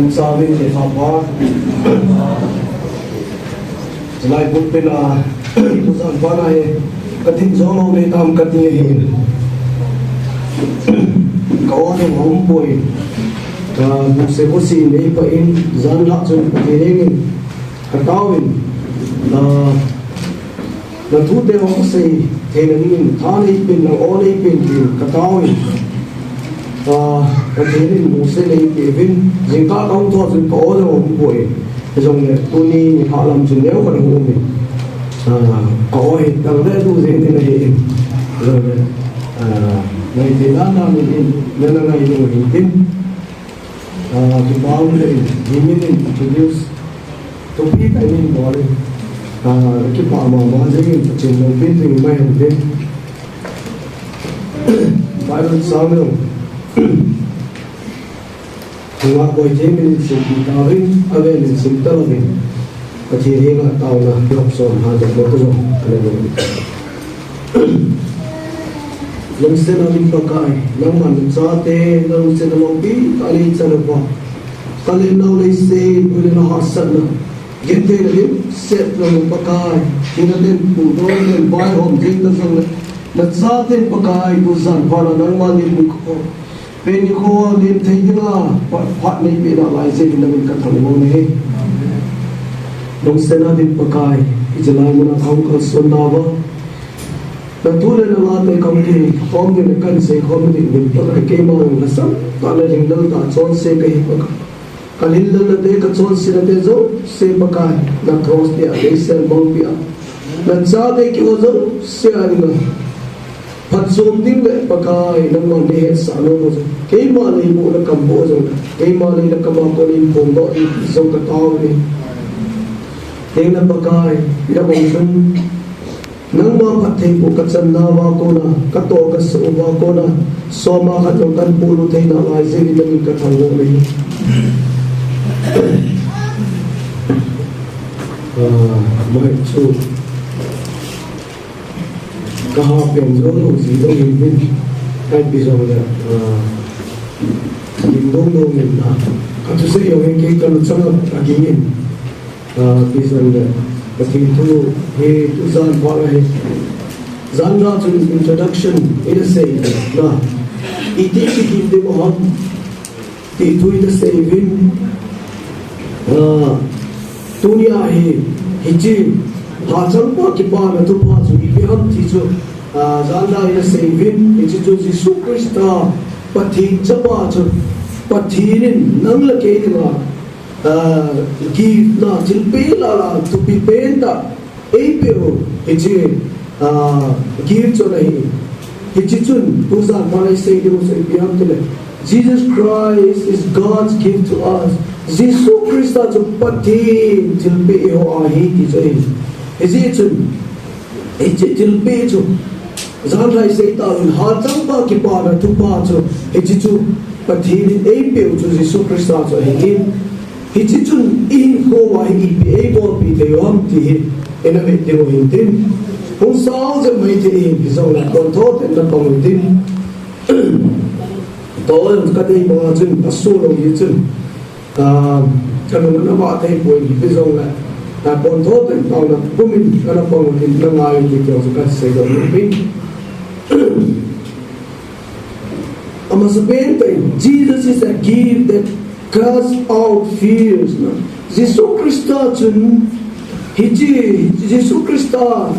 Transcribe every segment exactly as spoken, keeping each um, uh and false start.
Samin ni hapa. Chulai pulpit a, tusan pana hi, katin jolo ni tam kati hi. Ka o ni hom poi. Ka bu se ko si nei pa in, jan la chun kati ni. Ka tao in. Ah, Na thute hung sei theina dingin, tha nei pen, na o nei pen tin ka tao in. Ah, Pathen in Mose nei pe vin, jingkah ka hung thou chun ka o le hung poi. Hijongle, tuni ni pha lam chun neo ka hung um in. Ah, ka o hi tang le tu jeng tin ahi in. Hijongle, ah, ngai te na na min in, na na ngai lo hin tin. Ah, kipa um le in, hi min in introduce. Topic a min bol in. Ah, kipa mama jeng in, Pathen loupina jing mai hen tin. Bible sang lo. Hung a boi jeng min in sim tauvin, a ven in sim tauvin. Pathen henga taona, lop som ha, lop mo to jong, ka le mo. Lungsetna ding Pakai, nangman nachate, nalungsetna loupi, ka le chan uva. Ka le nau le se, bu le na hahsatna. Gentheina dimset nau Pakai, hina ten pu don ten vaihom jeng ta jong le. Nachaten Pakai, tujan phat a nangman nei pu ko. Pen nikho lim thei dinga, phat, phat nei pe nalai jeh in namin ka thangvah u ahi. Lungsetna ding Pakai, hiche lai muna kahung kalson nauva. Na thu le na la te kahung kikhom ding le kahin seikhom ding ding Pakai, keima lhasam tah le lhinglel tah chonse kahi Pakai. Ka lhinglelna te, ka chonsetna te jouse Pakai, na cross te a, ka sel mangpi a. Nachate kihou jouse a dinga. Phatchom ding le Pakai, nangman nei hetsah nom u jong. Keima lei boh na kam boh jong. Keima lei na kam a kon in phongdoh ding jong ka tao e. Tengle Pakai, na bang jong. Nangma phattheiboh ka chan nauva kona, ka toh ka soh uva kona, soma khat jong kahin polut thei nalai jeh in namin ka thangvah u ahi. Ah, mai chu. Ka ha pen jong lou ji lou hin min. Ka ipi jong le, ah, lim dong dong in na. Ka thusei jong hin kei ka luchang a, ka ging in. Ah, ti jong le, Pathen thu hi tujan phat ahi. Jan ra chun introduction ina sei na. Iti iti ding ham. Ti thu ina sei uvin. Ah, tunia hi, hiche, hachangpa kipana thupha chu ipi ham ti chu, ah, jan ra ina sei uvin, hiche chu Jesu Christa, Pathen chapa chu, Pathen in nang le kei dinga, ah, gift na, thilpeh lala, thupi pen tah, eipeh u, hiche, ah, gift chu ahi. Hiche chun, tujan phat a isei diu chu ipi ham tile, Jesus Christ is God's gift to us. Jesu Christa chu Pathen thilpeh eiho ahi ti chu ahi. Hijeh chun, hiche thilpeh chu, jan ra isei tauvin, hachangpa kipana thupha chu, hiche chu Pathen in eipeh u chu Jesu Christa chu ahi. Hiche chun ihinkho uva hi ipi eibolpi thei u ham ti hi ina vet diu hin tin. Hung sao jep mai thei in, hijongle pontho tah in na pang u tin. Toh ka dei banga chun, aso lou hi chun. Ah, ka nung ana vah thei poi, hijongle. Ah, pontho tah in taona pum in, ana pang u tin, na ngai u ti ti jong chu ka seidoh nom in. Amasapen tah in, Jesus is a gift that casts out fears, na. Jesu Christa chun, hiche, Jesu Christa,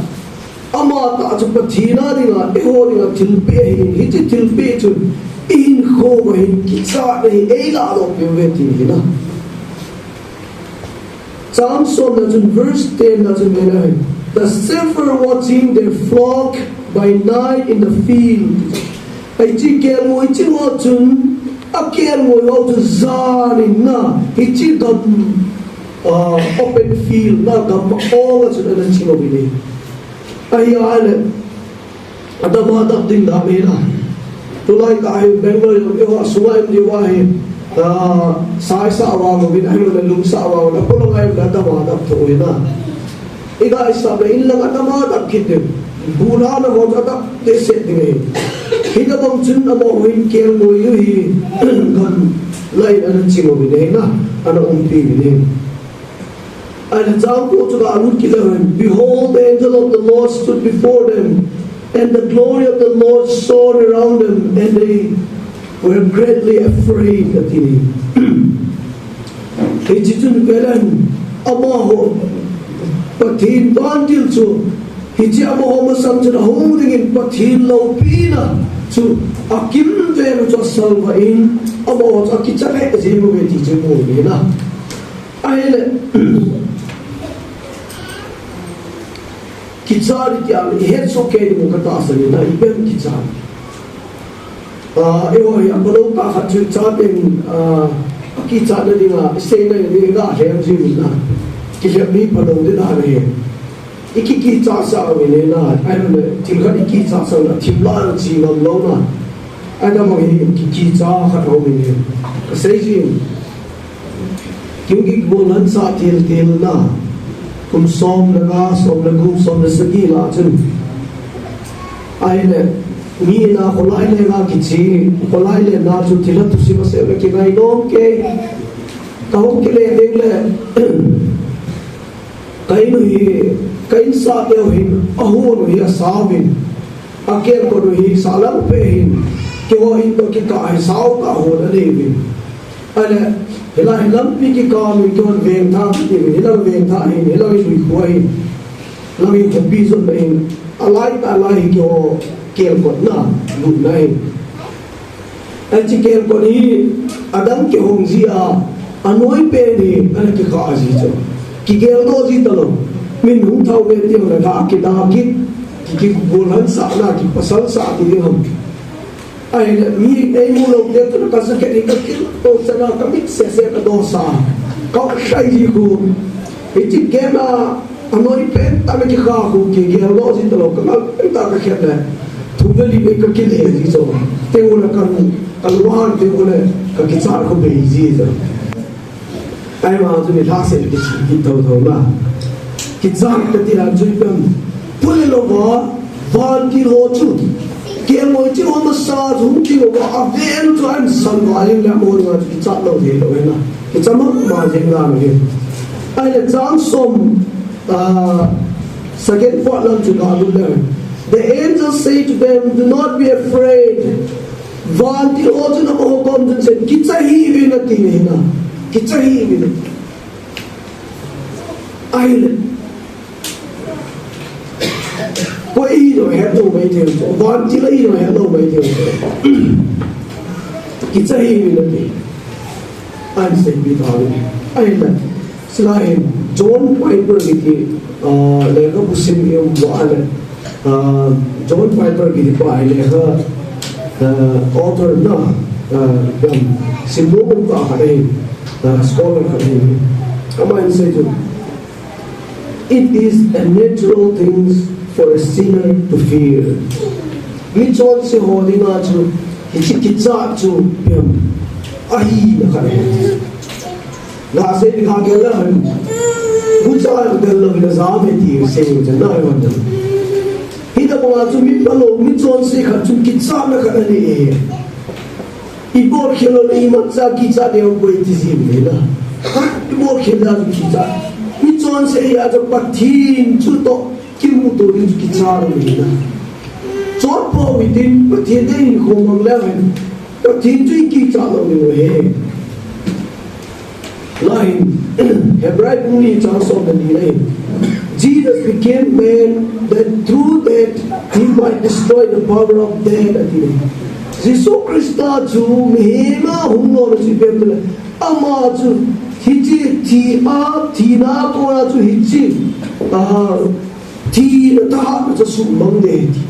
ama tah chu Pathen a dinga, eiho dinga thilpeh ahin, hiche thilpeh chun, ihinkho uva hin, kichatna hi, eiladoh peh uve ti hi na. Psalm somna chun verse ten na chun vena hai. The shepherd watching their flock by night in the field. Hiche kelngoi ching ho chun, akelngoi ho chu jan in na, hiche gam, ah, open field na gam ma-ong a chun ana ching uvin ahi. Ahile, Adama dap ding dan ahi na. Tulai tah hi Bangalore jong eiho sunga um diu ahi. Ah, sa isah vang uvin, ahilou le lung sah vang uvin, apolanga um le adama dap thou ahi na. Ida isah le in lang adama dap kit ding. Bu lhana ho chu adap dehset ding ahi. Hitobang chun amaho hin kelngoi u hi. Gam Lai ana ching uvin ahi na, ana umpi uvin ahi. Ahile chang ko chu ga lut kit leu hen. Behold, the angel of the Lord stood before them, and the glory of the Lord shone around them, and they were greatly afraid, ati. Hiche chun velen, amaho, Pathen vantil chu, hiche amaho masang chun ahung dingin Pathen loupina chu akimvel u chu asalvah in, amaho chu akicha lheh jeng uve ti chu imu u ahi na. Ahile, kicha ding tia ihet soh kei diu ka tahsan in, ipi ham kicha. Ah, eiho hi aphalou tah khat chu chaten, ah, akichatna dinga, iseina ding iga lhem jing in na. Kilhem hi phalou ding ahi. Iki, kikicha sah uvin ahi na, ahilou le, thil khat ikicha sah na, thim la chi ngam lou na. Ahivang hi kikicha khat aum in ahi. Kasei jin. Kei kigolhansah til til na. Kum som le nga, som le gup, som le sagi lah chun. Ahile, mi na kholai le nga kichi, kholai le na chu thil a thusim asei le kingai nom kei. Kahung kile ding le. Ka in u hi, ka insah teu hin, ahon u hi asao vin. Akelkot u hi, sahlang peh hin. Keiho in toh kikah hi sao tah hon anei vin. Ahile, hilai hi lampi kikah min kihon vengtha kiti vin. Hilang vengtha hin, hilang hi lui khua hin. Lang hi khopi jot na hin. Alai tah lai hi keiho kelkotna, lutna hin. Achi kelkot hi adang kihong ji a, anoi pen hi ana kikha ji chu. Kigeldoh ji talou. Min hung thau ve ti le ka kida kit, ki, kigolhansah na, kipasalsah ti ding ham. Ahile mi eimu lou te tu ka sa ke ni ka kil to sa na ka mit sese ka dosa. Ka sai ji khu. Hichi kena Anoi pen tah a kikha khu kigeldoh ji talou, ka ngal pen tah a ka khen le. Thu ve li ve ka kile ji chu. Teu le ka, ka luan teu le ka kichat khu bei ji chu. Ahivang chu nilhah seh kichi kit thotho na. Kichat kati a chu ipi ham. Pule lou va, vantil ho chu. Kelngoi chi ho masa chu hung chi lou va, avel chu ahin salvah jeng le amaho dinga chu kichat lou thei lou ahi na. Kicha mama jeng dan ahi. Ahile chang som, ah, second part lang chu ga lut leu hen. The angel said to them, "Do not be afraid." Vantil ho chun amaho kom chun asei, "Kicha hih uvin," ati ahi na. "Kicha hih uvin." Ahile. Koi hilou het lou maithei chu. Vantil a hilou het lou maithei chu. Kicha hih uvin ati. Ahin seipeh tauve. Ahile. Chulai hin John Piper kiti, ah, lekhabu sim i um uva ahile. Ah, John Piper kiti pa hi lekha, ah, author na, ah, gam simlou um tah khat ahi. Ah, scholar khat ahi. Aman asei chu. It is a natural thing for a sinner to fear. Michonse ho dinga chu, hichi kichat chu, ipi ham, ahina khat ahi. Gasei ding kha gel leu hen. Gucha gel lou hin ajam e ti seiyin chan na ahi. Hitobanga chu mi phalou, michonse khat chu kichatna khat anei e. Ibol khel lou le imacha kichat ding ham koi ti jing le na. Ibol khel le chu kichat. Michonse ahi a chu Pathen chu toh kimuto ding chu kichat lou le na. Chonpou hitin Pathen dei hin khomang leu hen. Pathen chu ikichat lou le he. Lai, Hebrai bung ni chang som le ni lai. Jesus became man that through death he might destroy the power of death, ati le. Jesu Christa chu mihem a hung lona chu ipi ham itile. Ama chu hiche thi a, thina a kona chu hiche, ah, thina thahatna chu asumang ding ahi ti.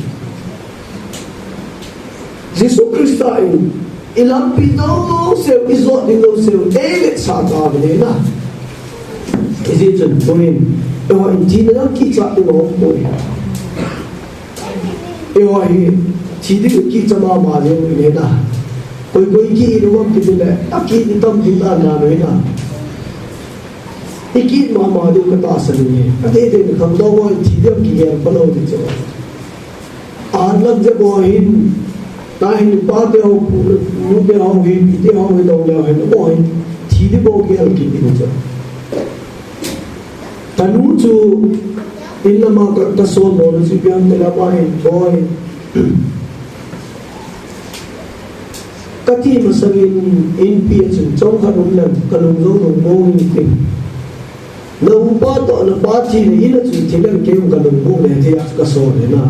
Jesu Christa in ilampi jouse u, ijot ding jouse u, eivetsah tauvin ahi na. Hijeh chun tuhin, eiho in thina jong kichat ding aumpoi. Eiho hi thi ding kicha mama jeng u ahi na. Koi koi ki-it u ham kiti le, aki-it tam ding dan dan u ahi na. Iki-it mama diu katahsan e. Adeh deh in khangdong ho in thi ding kigel phalou ding chu. Ahat lam jep ho hin, Tahin pate ho, nute ho hi, pite ho hi, dong le ho hi, oi, thi di bou gel kit ding chu. Tanu chu in lama ka, ka sol bol chu pian te la pa hin, oi. Ka thi masangin inpi a chun chomkhat um leng ka lung jong lungmong in tin. Na upa toh na pa thina in a chun thi leng kei jong ka lungmong le thei a chu ka sol le na.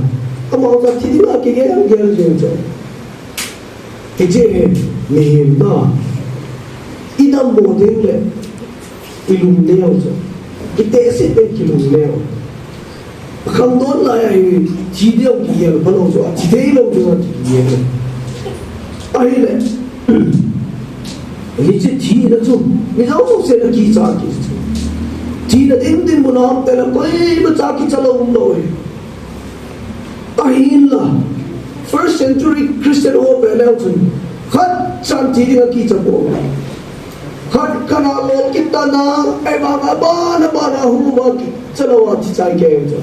Amau ka thi dinga kigel gel jeng chu. Hiche hi mihem na. I dammo ding le i lungneo chu. I tehse teng kilungneo. Khangdon lai a hi thi ding kigel phalou chu, a thi theilou chu a kigel. Ahile, hiche thina chu mi jouse na kicha kit chu. Thina ding dinmun a um teng le koimacha kicha lou umlou hi. Ahinla, first century Christian ho ve leu chun, khat chan thi dinga kicha pou. Khat khat a lol kit tan a, ahivang a ban a ban a hung uva kicha lou a thi chai kei chu.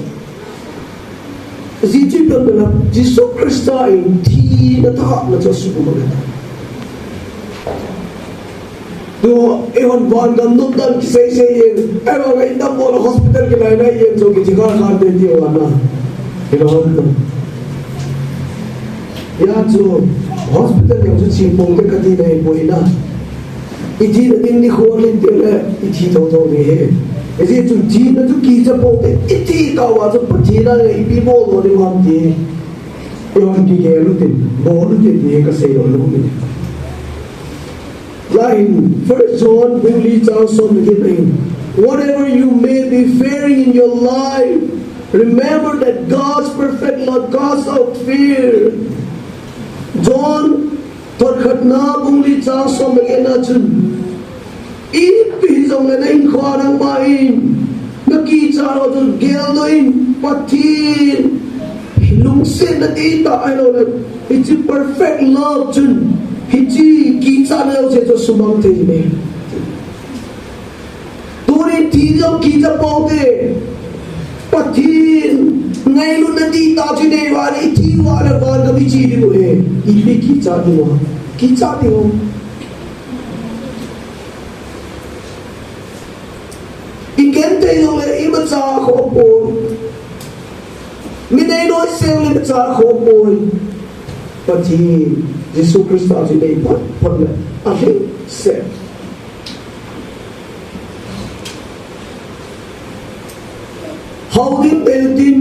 Ajeh chu ipi ham itile, Jesu Christa in thina thahatna chu asumang e. Tu, eihon vangam nom dan kisei sei jeng, eihon ngai dammo le hospital kilai nai jeng chu kithi kha kha te ti vana. Hilou ham. Hijeh chun hospital jong chu che pou te kati nahipoi na. I thina ding nikho lhin teng le i thi thotho ding ahi. Hijeh chun thina chu kicha pou te, i thi kah uva chu Pathen a le ipi bol lou ding ham ti. Eihon kigel u tin, bol u tin ti hi kasei lou lou hi. Lai in, First John bung li chang som le get in, whatever you may be fearing in your life, remember that God's perfect love casts out fear. John thot khatna bung li chang som le get na chun, ipi hijongle na hinkhoa nangma in na kicha lou chu geldoh in, Pathen lungsetna tita ahilouleh hiche perfect love chun hiche kichatna jouse chu sumang thei e. Tuni thi jong kicha pou te. Pathen ngailutna tita chu nei uva le, i thi uva le vangam i che diu ahi. Ipi kicha diu ham? Kicha diu ham? I genthei jongle imacha khoh poi. Mi nei noi seng le imacha khoh poi. Pathen Jesu Christa chu nei phot phot le alhingset. Hao ding teu tin,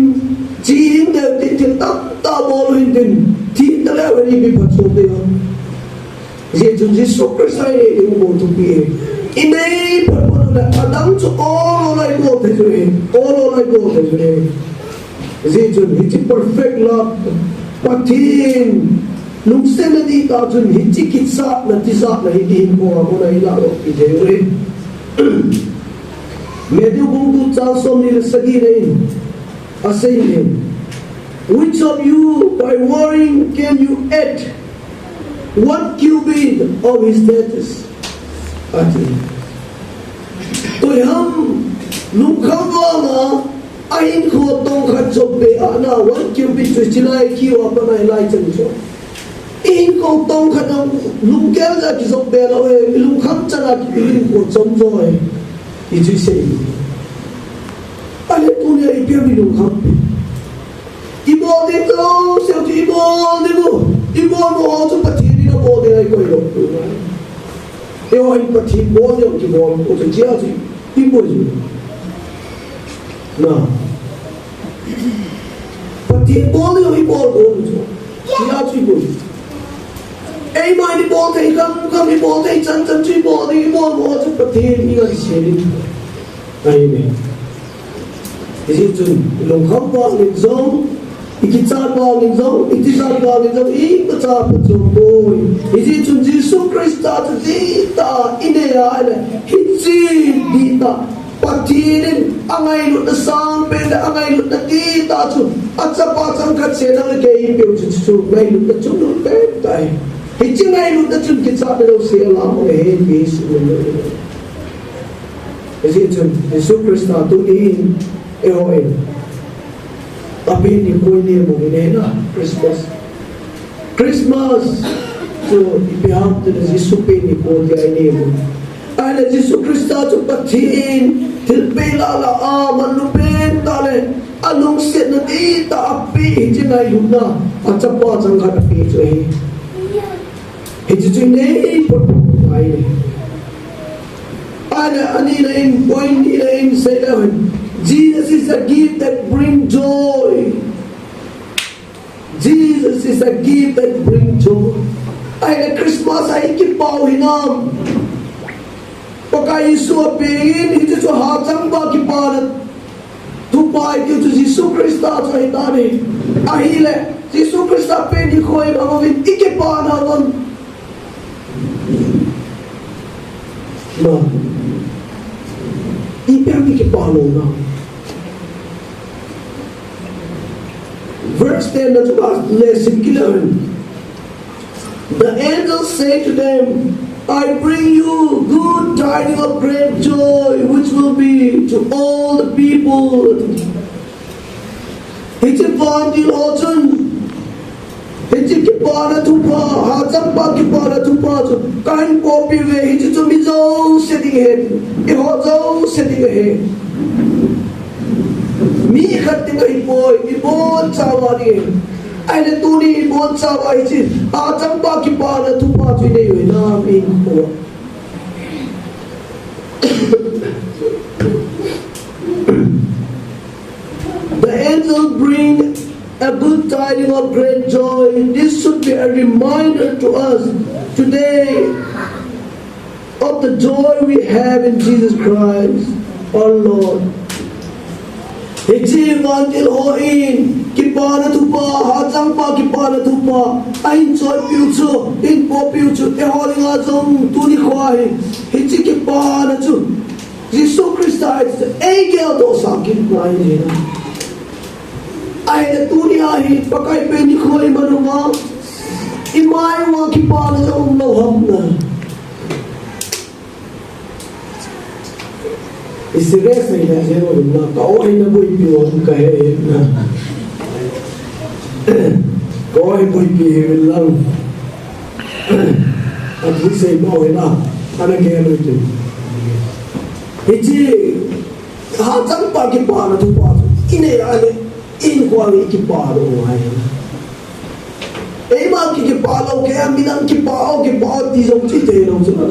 che ding teu tin, thil tamtah bol u hintin, thi taleu hen ipi phatchom ding ham? Hijeh chun Jesu Christa in eibol thupi e. I nei phot phot u le, adang chu ol ol a ibol thei u ahi, ol ol a ibol thei u ahi. Hijeh chun hiche perfect love, Pathen lungsetna tita chun hiche kichatna tijatna hi i hinkho a kona i lah lou pi thei u ahi. Matthew bung two chang somni le sagi na in asei in, which of you by worrying can you add one cubit of his stature? Ati. Koi ham lungkham vanga ahinkho tong khat jop be a na one cubit chu chilai kiu a pat a hilai chan chu. I hinkho tong khat a lunggel ja kijop be lou e, i lungkham chan a i hinkho chom jo e. Hichu sei. Ahile tunia ipi ham i lungkham pi. I bol ding jouse chu i bol ding u. I bol u ho chu Pathen in abol ding ahi koi lou. Eiho in Pathen bol ding kibol u chu chia chu i bol u. Na. Pathen bol ding i bol u chu. Chia chu i bol u. Eima i bol thei kham kham i bol thei chan chan chu i bol ding, i bol u ho chu Pathen in asei ding. Amen. Hijeh chun, i lungkham vangin jong, i kichat vangin jong, i tijat vangin jong, imacha phatchom poi. Hijeh chun Jesu Christa chu dihtah a i nei a ahile, hiche dihtah Pathen in angailutna sangpen le angailutna dihtah chu, achapa changkhat seh nang le kei i peu chu, chu ngailutna chungnung pen tah ahi. Hiche ngailutna chun kichatna jouse alam u ahi, ti hi sumil lou. Hijeh chun Jesu Christa tunin eiho in apen nikho i nem u ahi na, Christmas. Christmas chu ipi ham itile Jesu pen nikho tia inei u. Ahile Jesu Christa chu Pathen thilpeh lah lah a manlu pen tah le alungsetna dihtah a apeh, hiche ngailutna a chapa changkhat apeh chu ahi. Hiche chu inei phot phot ngai. Ahile anina in, point nina in seile hen, Jesus is a gift that bring joy. Jesus is a gift that bring joy. Ahile Christmas a ikipau hinam? Pakai Jesu apeng in, hiche chu hachangpa kipana thupha ahi, tiu chu Jesu Christa chu ahitan ahi. Ahile Jesu Christa pen nikho imauvin, ikipana uvem? Ma, ipi ham ikipa louna? Verse ten na chu last lesson kila hen. The angel said to them, "I bring you good tidings of great joy, which will be to all the people." Hiche vantil ho chun, hiche kipana thupha, hachangpa kipana thupha chu kahin pohpeh uve, hiche chu mi jouse ding ahi, eiho jouse ding ahi. Mi khat ding ahipoi, ibonchauva ding ahi. Ahile tuni ibonchauva hiche hachangpa kipana thupha chu inei u hinam, inkho a? The angel bring a good tidings of great joy. This should be a reminder to us today of the joy we have in Jesus Christ, our Lord. Hiche vantil hon kipana thupha, hachangpa kipana thupha ahin choipiu chu, ahin pohpiu chu, eiho dinga jong tuni khoa hi, hiche kipana chu Jesu Christa hi chu eigeldoh sah kit ngai ahi. Ahile tunia hi Pakai pen nikho iman uva, imai uva kipana jong umlou ham na? I serious nei le jeng uvin lang, ka-o hi naboipi u ham kahe na. Ka-o hi boipi hiuvin lang. Athu sei mo hi na, ana kei lui tu. Hiche hachangpa kipana thupha chu inei a le, inkho a ikipah lou ngai. Eima ki, kipah lou kei a, midang kipah o, kipah o ti jong chu ite lou chu na.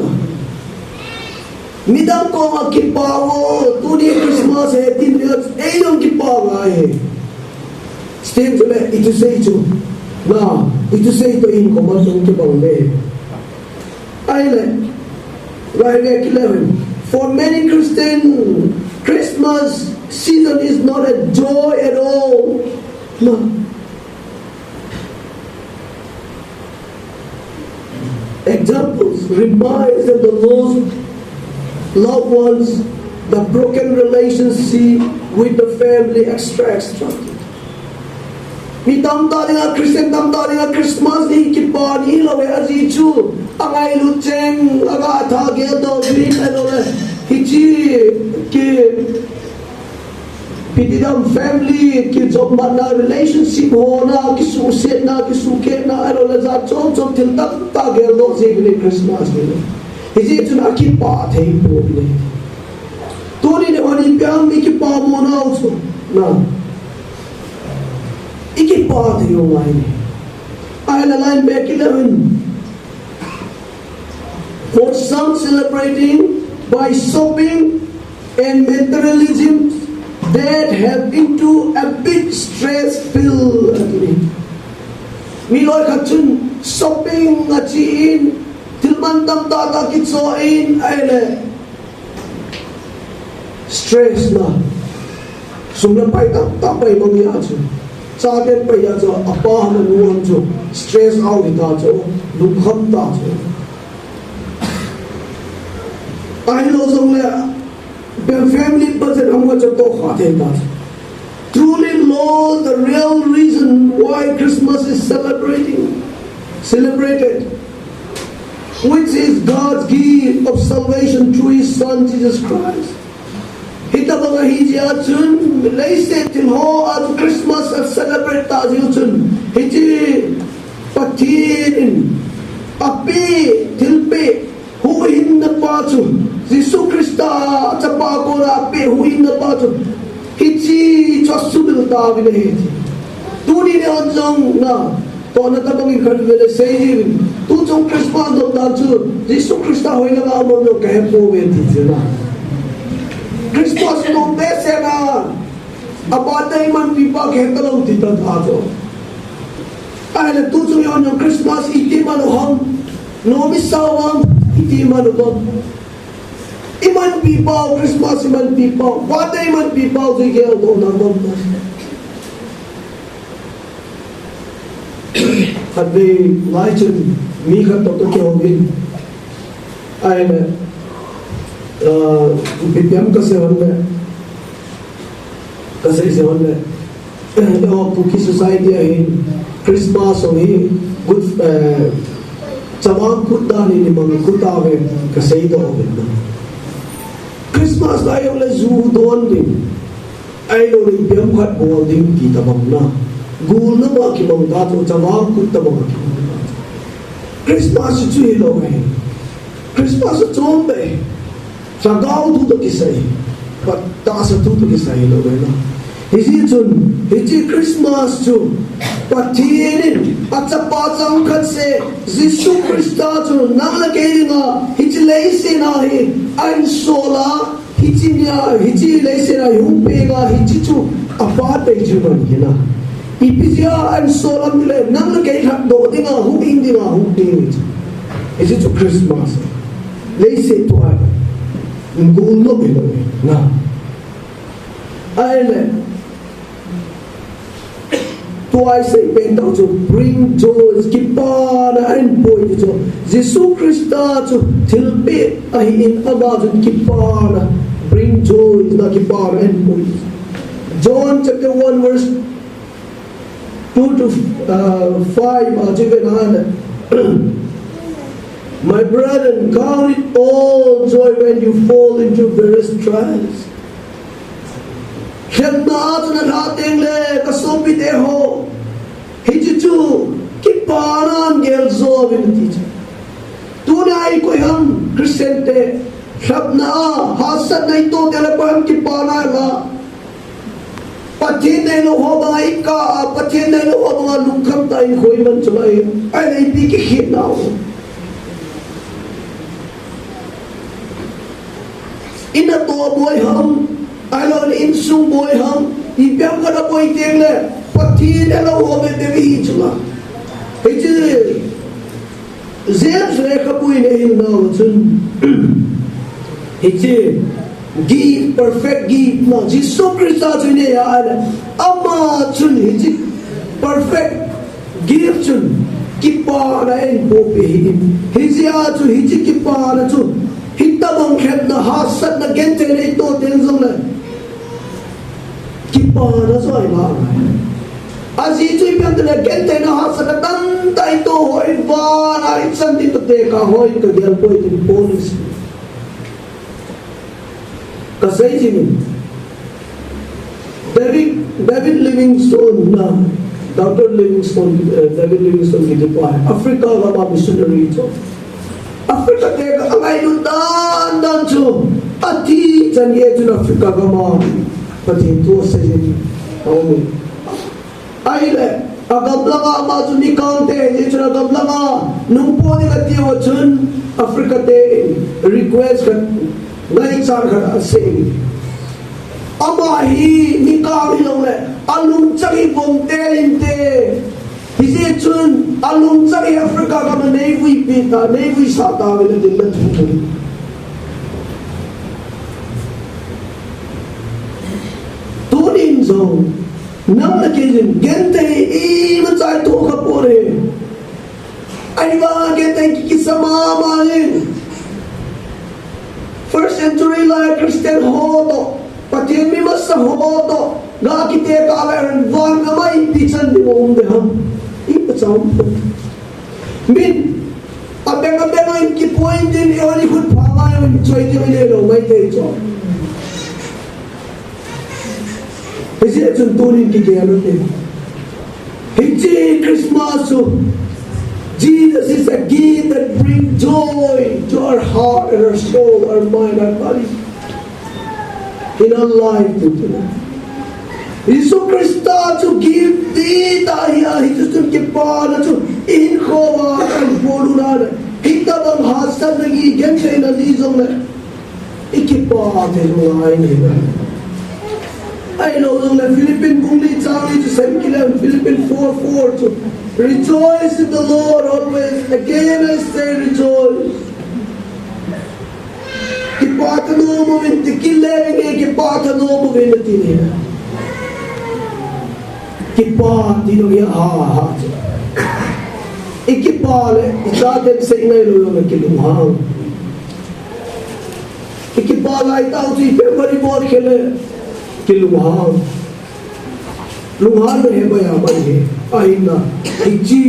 Midang koma kipah o, tuni Christmas ahi tin, ei jong kipah ngai. Sting chule, i thusei chu. Na, i thusei toh inkho ma jong kibang le. Ahile, right back eleven. For many Christian, Christmas season is not a joy at all. No. Examples reminds that the lost loved ones, the broken relationship with the family, et cetera, et cetera. Mi tamtah dinga, Christian tamtah dinga Christmas ni kipah ni lou e, ajeh chu angailut cheng, aga tha geldoh jin, ahilouleh hiche ki, ipi ti dam, family kijopmatna, relationship hona, kisuhsetna, kisukhetna, ahilouleh jat chom chom thil tamtah geldoh jin ni Christmas ni. Hijeh chun akipah thei poi. Tuni ni hon ipi ham ikipah mo nau chu. Na. Ikipah thei u ngai ni. Ahile line back eleven. For some, celebrating by shopping and materialism that have into a bit stress filled. Mi loikhat chun shopping achen, thil mantam tah tah kichoh in, ahile stress na. Sum le pai tamtah pai mang a chu. Chaten pai a chu, apa ham anu ham chu stress out hita chu, lungkham ta chu. Ahilou jongle, family budget ham chu tohkha thei ta chu. Truly, Lord, the real reason why Christmas is celebrating, celebrated, which is God's gift of salvation through His Son, Jesus Christ. Hitobang ahi jeh a chun, leiset thil ho a chu Christmas a celebrate ta jeh u chun, hiche Pathen in apeh, thilpeh, huhhingna pa chu, Jesu Christa chapa kona apeh huhhingna pa chu, hiche chu asumil tauvin ahi ti. Tuni le hon jong na, tohna tabang in khat vele sei jiuvin. Tu chung Christmas dot dan chu, Jesu Christa hoilanga aum jong kahe pouve ti chu na. Christmas nom behseh na, a birthday manpi pa kahe talou ti ta ta chu. Ahile tu chung hon jong Christmas iti man u ham, nom isau ham, iti man u ham. Imanpi pau, Christmas imanpi pau, birthday imanpi pau, chu igel doh na bang. Khatvei lai chun mi khat toh kakihou in. Ahile, ah, ipi ham kasei hon le. Kasei sei hon le. Eiho Kuki society a hin Christmas jong hi good, eh, chavang kut dan in imang kit tauve kasei doh uvin na. Christmas lai jong le ju don ding. Ahilou le ipi ham khat bol ding ti tabang na. Gulna ma kimang ta chu, chavang kut tabang kimang ta chu. Christmas chu hilou ahi. Christmas chu chom be. Lhagao thu toh kisai, pa, tahsa thu toh kisai lou ahi na. Hijeh chun, hiche Christmas chu, Pathen in, achapa changkhat seh, Jesu Christa chu, nang le kei dinga, hiche leiset a hi, ahin sol a, hiche nia, hiche leiset a hi hung peng a, hiche chu, apa tei chu man hi na. Ipi jeh a ahin sol ham tile, nang le kei lhatdoh dinga, hung hing dinga, hung peng hiche. Hiche chu Christmas. Leiset thu a, gul lou hilou na. Ahile, tua isei pen tah chu bring joy, kipana ahin pui ti chu. Jesu Christa chu thilpeh ahin ama chun kipana, bring joy na, kipana ahin pui. John chapter one verse two to, uh, five, uh, chapter nine. My brethren, count it all joy when you fall into various trials. Lhepna a chu nalhah teng le, kasopite ho, hiche chu kipana in geljo uvin ati chu. Tuni a ikoi ham Christian te, lhepna a, hahsatna itoh teng le koi ham kipana la. Pathen neilou ho banga ikah a, Pathen neilou ho banga lungkham tah in koi man chu lai. Ahile ipi kikhetna u. Ina toh boi ham, ahilou le insung boi ham, ipi ham khat aboi teng le, Pathen neilou ho bebe hi chu la. Hiche James lekhabu in ahil nau chun, hiche gift, perfect gift na, Jesu Christa chu inei a ahile, ama chun hiche perfect gift chun kipana ahin poh peh ahi. Hijeh a chu hiche kipana chu, hitabang lhepna, hahsatna, gentheina itoh teng jongle, kipana chu ahi nalai. Ajeh chu ipi ham itile, gentheina hahsatna tamtah itoh ho, ivana ichan ding toh tekah ho, kagel poi tin Paul in asei. Kasei jing in. David, David Livingstone na, Doctor Livingstone, eh, David Livingstone kiti pa, Africa gam a missionary chu. Africa te kangailut dan dan chu, athi chan gei chun Africa gam a Pathen thu asei jin aum e. Ahile, agamlang a ama chu mikang te, hichun agamlang a nungpoh ding ati uva chun Africa te in request khat, ngaichat khat asei. Ama hi mikang hilou le, alungchang hi vom te in te. Hijeh chun, alungchang hi Africa gam a neivui pi ta, neivui sah tauvin atin na thu. Tunin jong, nang le kei in, genthei imacha itoh kha poi. Ahivang genthei kikisa mama in. First century lai Christian ho toh, Pathen mi masa ho toh, ga kitekah le van gam a ipi chan ding um ding ham. Imacha um poi. Min, abeng abeng a in kipoh in tin, eiho in khut phah ngai in choi ding inei lou mai thei chu. Hijeh chun tunin kigel u hite. Hiche Christmas chu Jesus is a gift that brings joy to our heart and our soul, our mind, our body, in our life today. Jesu Christa chu gift ding tah ahi, hiche chun kipana chu ihinkho uva kahin bol u ahi. Hitabang hahsatna, gentheina nei jongle, i kipah thei u ahi. Ahilou jongle Philippi bung li chang li chu sim kit leu hen, Philippi four four chu, "Rejoice in the Lord always. Again I say rejoice." Kipah thanom uvin, ti kit leu hen, kipah thanom uvin ati ahi. Kipah ti lou ahi, ha, ha, chu. I kipah le, i chaten sei ngai lou jongle kilunghang. I kipah lai tah chu i peh bari bol khel le kilunghang. Lunghanna hi baiya bai ahi. Ahinla, hiche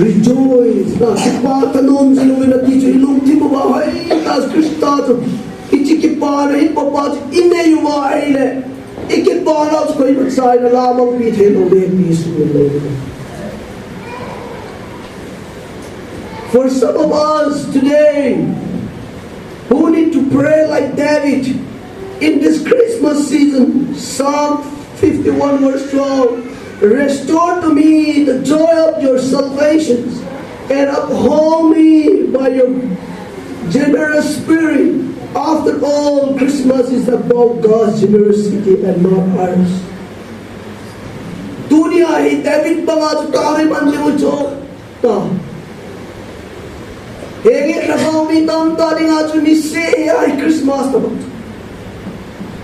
rejoice na, kipah thanom jing uvin ati chu i lungthim uva hoitah Christa chu, hiche kipana hi papa chu i nei uva ahile, i kipana chu koima chaina la mangpi thei lou le, pi sumil lou. For some of us today who need to pray like David in this Christmas season, Psalm fifty-one verse twelve, "Restore to me the joy of your salvation and uphold me by your generous spirit." After all, Christmas is about God's generosity and not ours. Tunia hi David banga chu tahsan man ding u chu. Ta. Henge lhagao mi tamtah dinga chu niseh a hi Christmas tabang.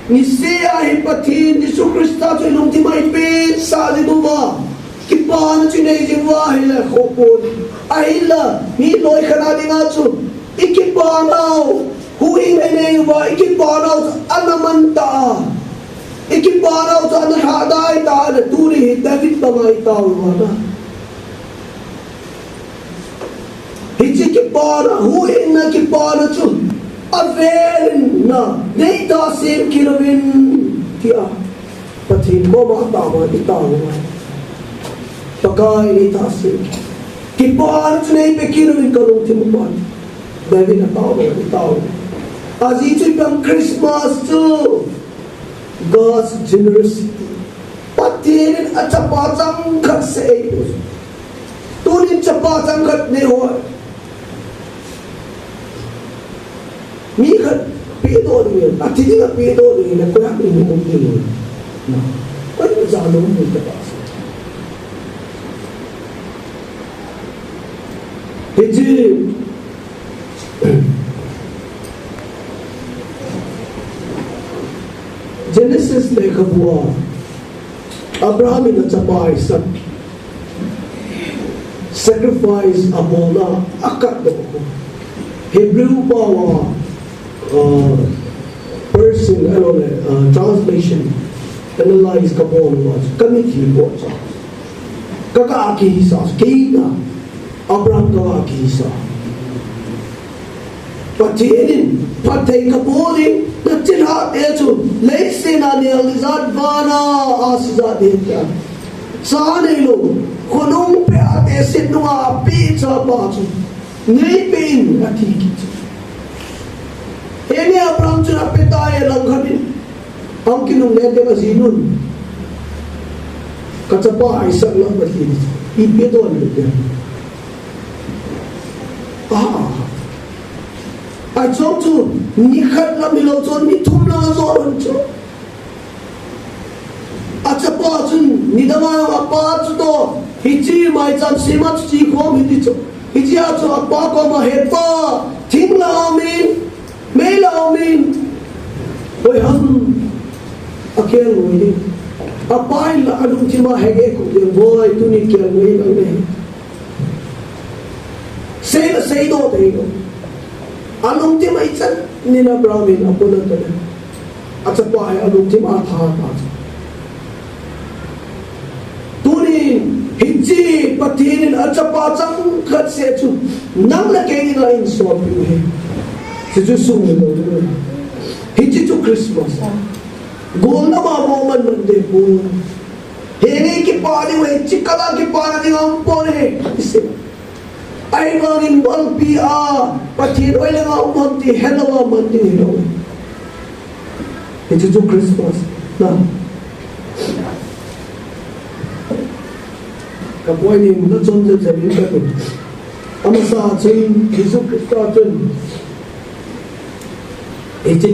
Niseh a hi Pathen Jesu Christa chu i lungthim a i pesah ding uva, kipana chu i nei ding uva ahile khohpoi. Ahinla, mi loikhat a dinga chu i kipanau, huhhingna i nei uva, i kipanau chu ana mantah a, i kipanau chu ana lhahdai tah a, tuni hi David banga i tao uva na. Hiche kipana, huhhingna kipana chu avel in na, nei tahsan kit uvin, tia Pathen koma tao uva i tao uva. Pakai, nei tahsan kit. Kipana chu nei pe kit uvin ka lungthim uva. David a tao uva, i tao uva. Ajeh chu ipi ham, Christmas chu God's generosity. Pathen in a chapa changkhat seh eipeh. Tunin chapa changkhat nei ho. Mi khat pedoh ding, athi dinga pedoh ding, na koi ham in um ding. Koi ham jal um ding chapa. Hiche Genesis lekhabu a Abraham in a chapa Isaac sacrifice abolna a katdoh. Hebrew pao a, uh, Persian, I don't know, uh, translation, analyze kabol uva, ka mitlhi bol cha. Ka, ka akihisa, kei na. Abraham ka akihisa. Pathen in, phatthei kabol in, na chilhah te chu, leiset a neo ijat vana ahsi jat ding tia. Cha neilou, khonung peh a te set nunga apeh chapa chu, nei peh in ati kit chu. Henge Abraham chun apeh tai langkhat in. Ahung kinungle teng ajinun, ka chapa Isaac lam Pathen in, ipi don le teng. Ah, ah. Ahi chom chu, nikhat lam hilou chu, nithum lang ajot lhon chu. A chapa chun, nidang a apa chu toh, hiche maicham sema chu che khom hiti chu. Hiche a chu apa koma, "He pa, thing la um in, mei la um in, koi ham a kelngoi ding?" Apa in la alungthim a henge kop ding, "Boi, tuni kelngoi lang ne." Sei la seidoh thei lou. Alungthim a ichan nin Abraham in apona tale. A chapa hi alungthim a tha ta. Tunin, hiche Pathen in a chapa changkhat seh chu, nang le kei dinga eihin solpeh u ahi. Hichu sumil lou ding ahi. Hiche chu Christmas. Golnam a bou man man ding poi. Henge kipah diu ahi, hiche kal a kipana ding aumpoi. Ise. Ahivangin valpi a Pathen hoilanga um ham ti helou a man ding hilou. Hiche chu Christmas. Na. Ka point in na chom jep jep in ka ti. Amasa chun Jesu Christa chun. Hiche.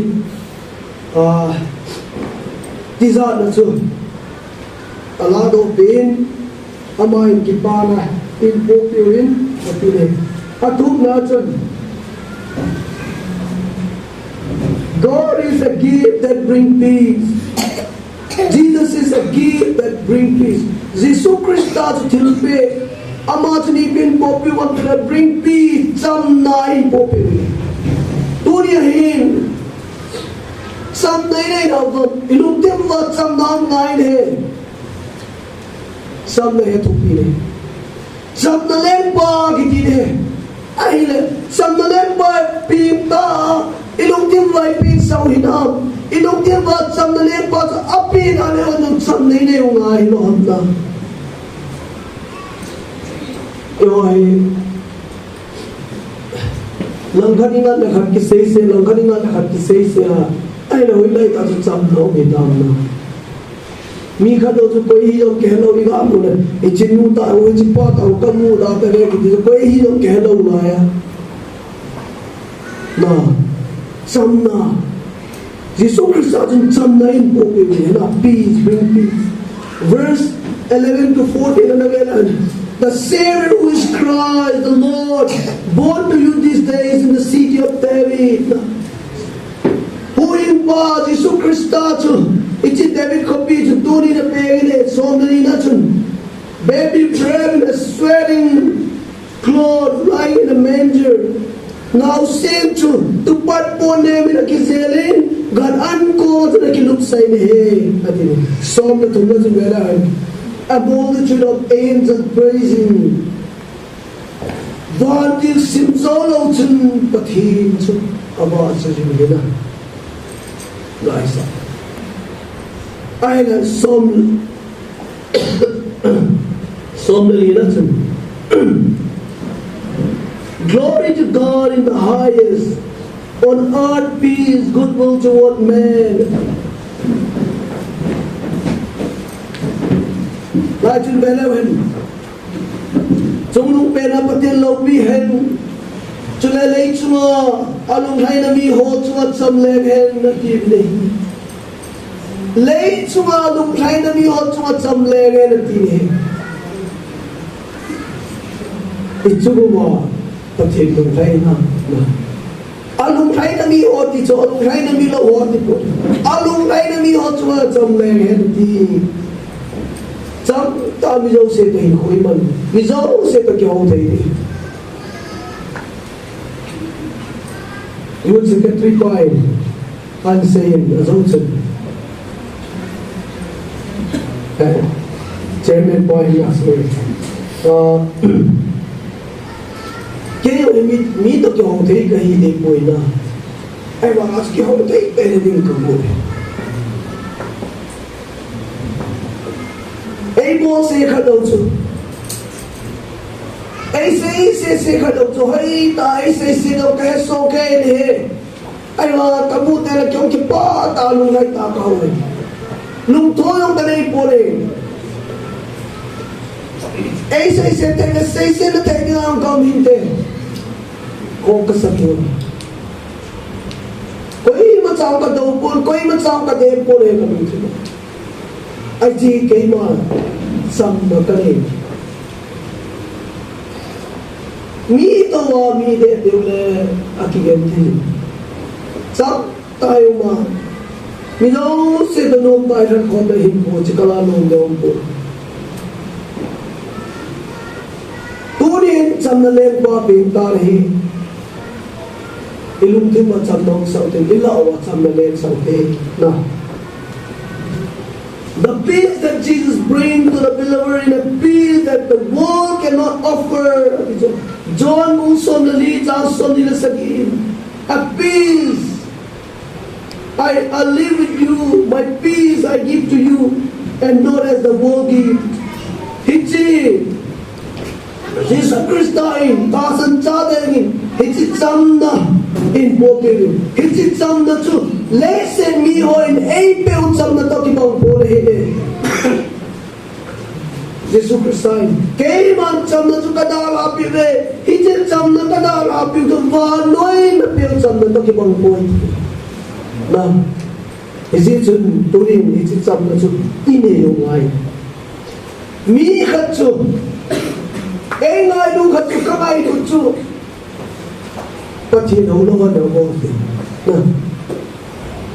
Ah, tijatna chu. Alado pen. Ama in kipana in popiu in ati le. Athumna chun. God is a gift that bring peace. Jesus is a gift that bring peace. Jesu Christa chu thilpeh. Ama chu ipi in popiu ham tile bring peace, chamna in popiu. Tunia hin. Chamna in ei na vang. Ilungthim uva chamna um ngai le. Chamna hi thupi le. Chamna lengpa kiti le. Ahile, chamna lengpa pim ta, ilungthim uva ipi sau hinam. Ilungthim uva chamna lengpa chu api na le on chamna inei u ngai lou ham na. Oi. Langkhat ingat le khat kisei sei, langkhat ingat le khat kisei sei a. Ahile, hoilai ta chu chamna um hitam na. Mi khat chu koi hi jong kihelou, iga mu le, hiche nu ta, hiche pa ta, kamu da ta le, kiti chu koi hi jong kihelou lai a. Na, chamna. Jesu Christa chun chamna in popiu ahi na, peace, bring peace. Verse eleven to fourteen, and again, the Savior who is Christ, the Lord, born to you these days in the city of David. Na, Huhhingpa Jesu Christa chu, hiche David khopi chu tuni na peng in, Psalm na nina chun, baby wrapped in a swaddling cloth, lying in a manger. Naosen chu tupat pon nem in akijel in, gan an koma chun akilupsah in ahi, ati. Psalm na thumna chun vela, a multitude of angels praising. Vantil sim jou lou chun Pathen chu avahchoi jing in ahi. Laisa. Ahile Psalm, Psalm na lina chun. Glory to God in the highest, on earth peace, goodwill toward men. Lai chun vele hen. Chungnung pen a Pathen loupi hen. Chule lei chunga alunglhaina mi ho chunga cham leng hen ati le. Lei chunga alunglhaina mi ho chunga cham leng hen ati le. Ichu ma Pathen lunglhaina. Alunglhaina mi ho ti chu, alunglhaina mi lou ho ti poi. Alunglhaina mi ho chunga cham leng hen ti. Cham ta mi jouse toh hin khoi man. Mi jouse toh kihou thei ti. Youth Secretary pa in asei in ajou chun. Eh, Chairman pa in asei. Ah, Kei jong mi, mi toh kihou thei kahi ding poi na. Ahivang a chu kihou thei pen ding kamu. Ei bolse khat lou chu. Ei seise se khat lou chu. Hoi ta, ei seise lou kahe so kei ni he. Ahivang kamu te la kihou kipah tah a lunglhai tah a kahou e. Lungthim jong kanei poi e. Ei seise te le seise na te ding a jong kaum hinte. Ko kasa poi. Koima chang kadou poi, koima chang kadem poi e kalungthim a. Ahi chu keima chamna kanei. Mi toh a mi deh deu le akigen thei. Cham tai uma. Mi jouse toh nom tai lhan khom le hin po chi kala nom le um po. Tunin chamna lengpa peng tan ahi. Ilungthim a chamna um sah ute, ilah uva chamna leng sah ute. Na. The peace that Jesus brings to the believer in a peace that the world cannot offer. John bung som le li chang som ni le sagi. A peace I, I live with you, my peace I give to you, and not as the world gives. Hiche Jesu Christa in tahsan chate dingin hiche chamna eihin pohpeh uvin. Hiche chamna chu leiset mihon eipeh u chamna toh kibang pon ahi. Jesu Christa in, "Keiman chamna chu kadalhah peh uve, hiche chamna kadalhah peh u chu vannoiya napeh u chamna toh kibang poi." Na, hijeh chun tunin hiche chamna chu inei u ngai. Mi khat chu, eingailu khat chu, kangailu chu, Pathen hou louva nabol te. Na.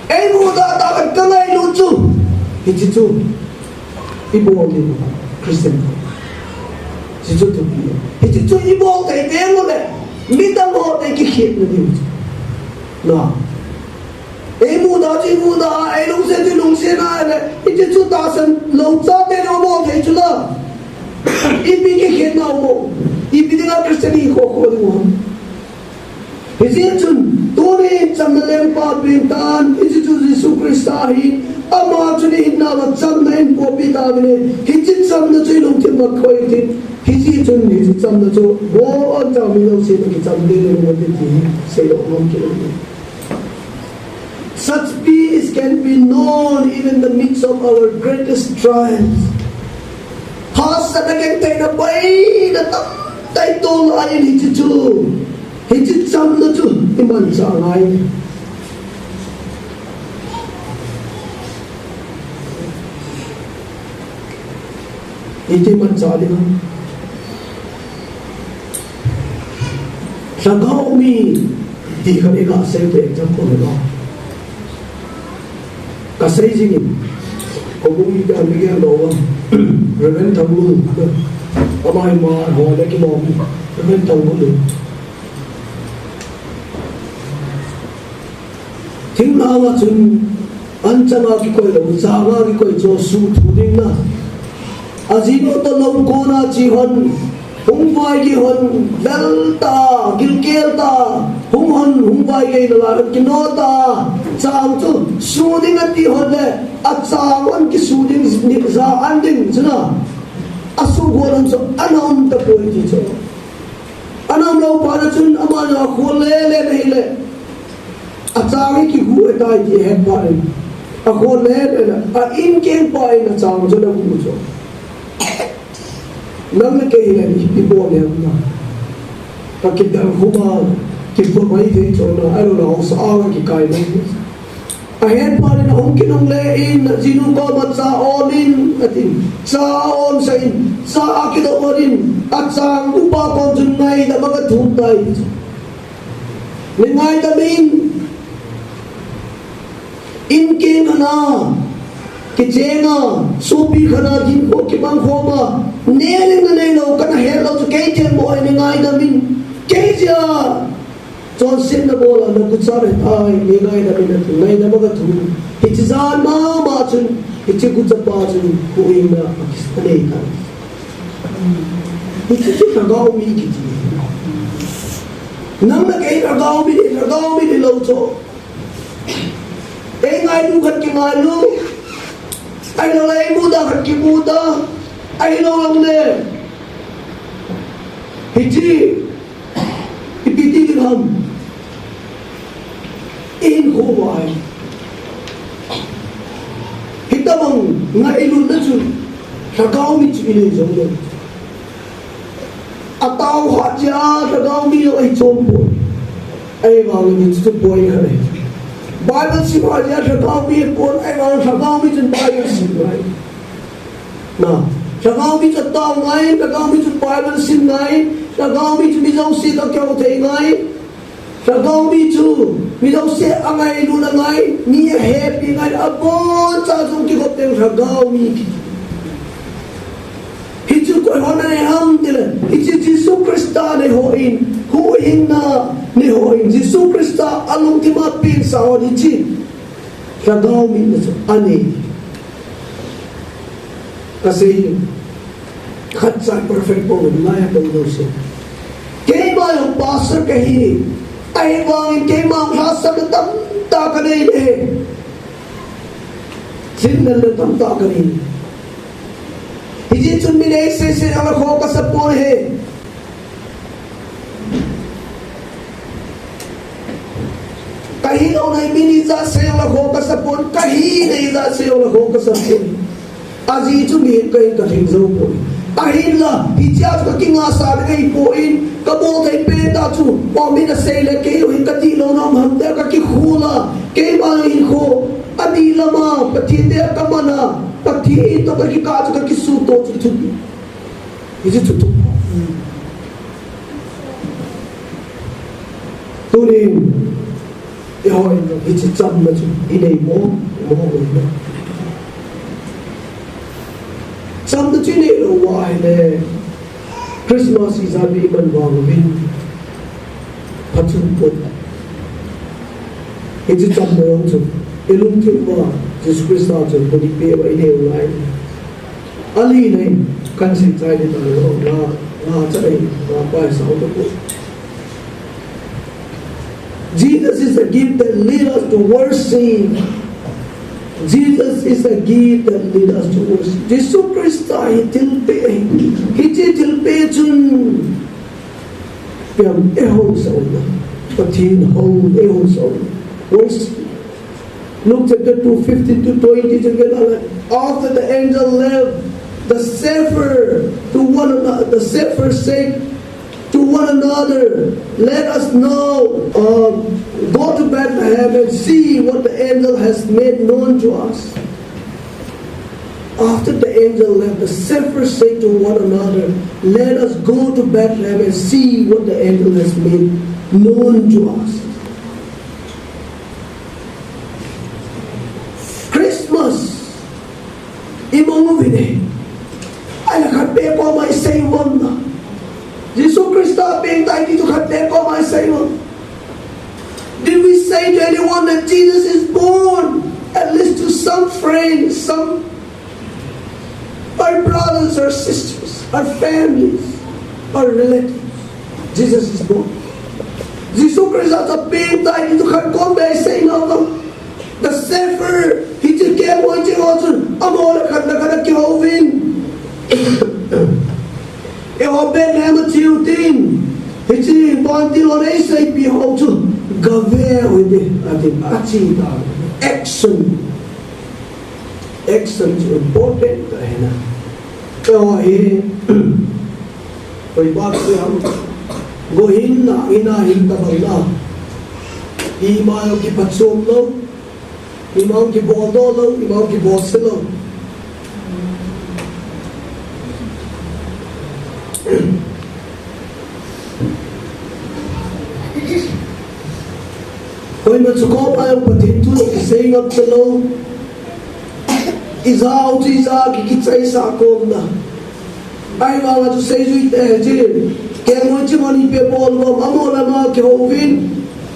Eimudah tah khat kangailu chu. Hiche chu ibol ding Christian. Hiche chu thupi. Hiche chu ibol tei teng uleh midang ho toh kikhetna ding. Na. Eimudah chu imudah a, eilungset chu ilungset a, le, hiche chu tahsan lou chate nabol thei chu la. Ipi kikhetna um, ipi dinga Christian ihi khoh khoh ding u ham. Hijeh chun, tuni chamna lengpa pen tan, hiche chu Jesu Christa ahi, ama chun ihinna uva chamna eihin pohpeh tauvin, hiche chamna chu ilungthim uva khoi u hitin, hijeh chun hiche chamna chu, boncha mi jouse toh kicham ding ahi ti hi, seidoh nom kit. Such peace can be known even in the midst of our greatest trials. Hahsatna, gentheina, boina tamtah itol lai in hiche chu, hiche chamna chu imanchah ngai. Iti manchah ding ham. Lhagao mi ti khat iga sei te example lo. Kasei jing in. Ko bu i ka mi ga lo. Reverend Thangbul. Ama hi ma ho le ki mo. Reverend Thangbul. Thinglhang a chun, anchang a kikoi lou, chang a kikoi chu suh thu ding na. Ajinu toh lou kona che hon, hung vaigei hon, lel ta, gilkel ta, hung hon, hung vaigei na la, kino ta, chang chu, suh ding ati hon le, achang hon kisuh ding, ni ja an ding chu na. Asuh hon chu, ana um tapoi ti chu. Ana um lou phat na chun, amanu akhol lele na hile. Achang hi kihu ahitai ti ahet phat in, akhol lele na, a in keng phat in achang chu ana hu chu. Nang le kei hile, i, ibol le na. Ka kidang hu ma, kipu mai thei chu na, ahilou le, hausa a kikai na. Ahet phat in ahung kinungle in, ajinu koma cha ol in, atin. Cha ol sah in, cha akidoh ol in, achang upa kom chun ngaidam a agathum tai. Nei ngaidam in, in keng khat na, kicheng a, sopi khat na, ding kho, kimang khom a, neh ding na neilou, kana het lou chu kei themmo ahi, nei ngaidam in, kei jeh a. Chonsetna bol a nagucha le tai, nei ngaidam in ati, ngaidam a agathum. Hiche jan mama chun, hiche gucha pa chun, huhhingna anei tai. Hiche chu lhagao mi kiti. Nang le kei lhagao mi, lhagao mi hilou chu. Eingailu khat kingailu. Ahilou le eimudah khat kimudah. Ahilou le. Hiche Ipi ti ding ham? Ihinkho uva hi. Hitabang ngailutna chu lhagao mi chu inei jong lou. Atao hat jeh a lhagao mi jong ahi chom poi. Ahivangin hichu poi khat ahi. Bible sim hat jeh a lhagao mi ahi pon, ahivangin lhagao mi chun Bible sim ngai. Na, lhagao mi chu atao ngai, lhagao mi chu Bible sim ngai, lhagao mi chu mi jouse toh kihou thei ngai, lhagao mi chu mi jouse angailut ngai, mi ahepi ngai, aboncha jong kikhop teng lhagao mi kiti. Hichu koi hon anei ham tile, hiche Jesu Christa nei hon, huhhingna nei hon, Jesu Christa alungthim a pensa hon hiche lhagao mi na chu anei. Kasei, khatcha perfect pou, ngai a pou jouse. Keima jong pastor kahi, ahivangin keima lhasam tamtah kanei e. Lhinlel tamtah kanei. Hijeh chun mi nei sese a la kho kasa poi. Ahin o nai min ijat sei jongle kho kasa pon, kahi nei ijat sei jongle kho kasa pon. Ajeh chu mihem kahin kalhing jou poi. Ahinla, hichea chu kakingasa ding ahipoi, kabol thei pen tah chu, o min asei le kei jong hin kati lou nom ham tia kakikhol a, keima hinkho, adih lama, Pathen dei a kaman a, Pathen toh kakikah chu kakisutoh chu thupi. Hichu chu thupi. Tunin, Eiho in hiche chamna chu inei mo, mo mo. Chamna chu inei lou uva ahile Christmas ijat bep iman vang uvin phatchom pon. Hiche chamna jong chu ilungthim uva Jesu Christa chun bou ipi uva inei u lai. Alina in kahin seichai ding ahi, la, la cha nei, la pai sao to ko. Jesus is a gift that lead us to worship. Jesus is a gift that lead us to worship. Jesu Christa hi thilpeh ahi. Hiche thilpeh chun ipi ham eihou sah u ham. Pathen hou eihou sah u ham. Worship. Luke chapter two, fifteen to twenty, you get that? After the angel left, the shepherd to one another, the shepherd said to one another, "Let us now, uh, go to Bethlehem and see what the angel has made known to us." After the angel left, the shepherds said to one another, "Let us go to Bethlehem and see what the angel has made known to us." Christmas imang uvin e. Ahile khat beh koma isei uvem na. Jesu Christa pengtai ti chu khat beh koma isei uvem. Did we say to anyone that Jesus is born? At least to some friends, some, our brothers, our sisters, our families, our relatives. Jesus is born. Jesu Christa chu apengtai ti chu khat kom beh isei na uvem. The shepherd, hiche kengoi ching ho chun, amaho le khat le khat akihouvin. Eiho Bethlehem a che utin, hiche vantil hon eiseipi ho chu gave u hite, ati, ache tai. Action. Action chu important ahi na. Eiho hi, koi bang chu ham, go hin na, ina hin tabang na. Ima jong kiphatchom lou. Ima jong kibol doh lou, ima jong kibol se lou. Koima chu koma jong Pathen thu kisei ngam talou. Ija u chu ija ki kichaisah komna. Ahivanga chu seijui te jin. Kengoi ching hon ipi abol uvem, amaho le amaho kihouvin.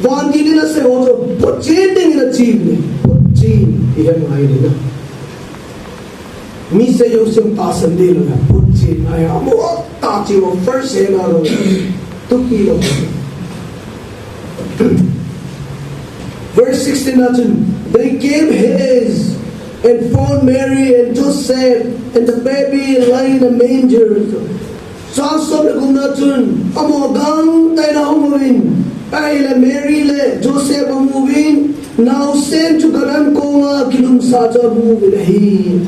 Vantil in asei ho chu photchen dingin ache uve. Photchen, ihet ngai le na. Mi sei jouse tahsan ding lou, photchen ahi, amaho tah che uva first hand a lou. Tupi lou. Verse sixteen a chun, they came haste and found Mary and Joseph and the baby lying in a manger. Chang som le gupna chun, amaho gangtah in ahung uvin, ahile Mary le Joseph amu uvin, naosen chu gan an konga kilungsa chu amu uvin ahi.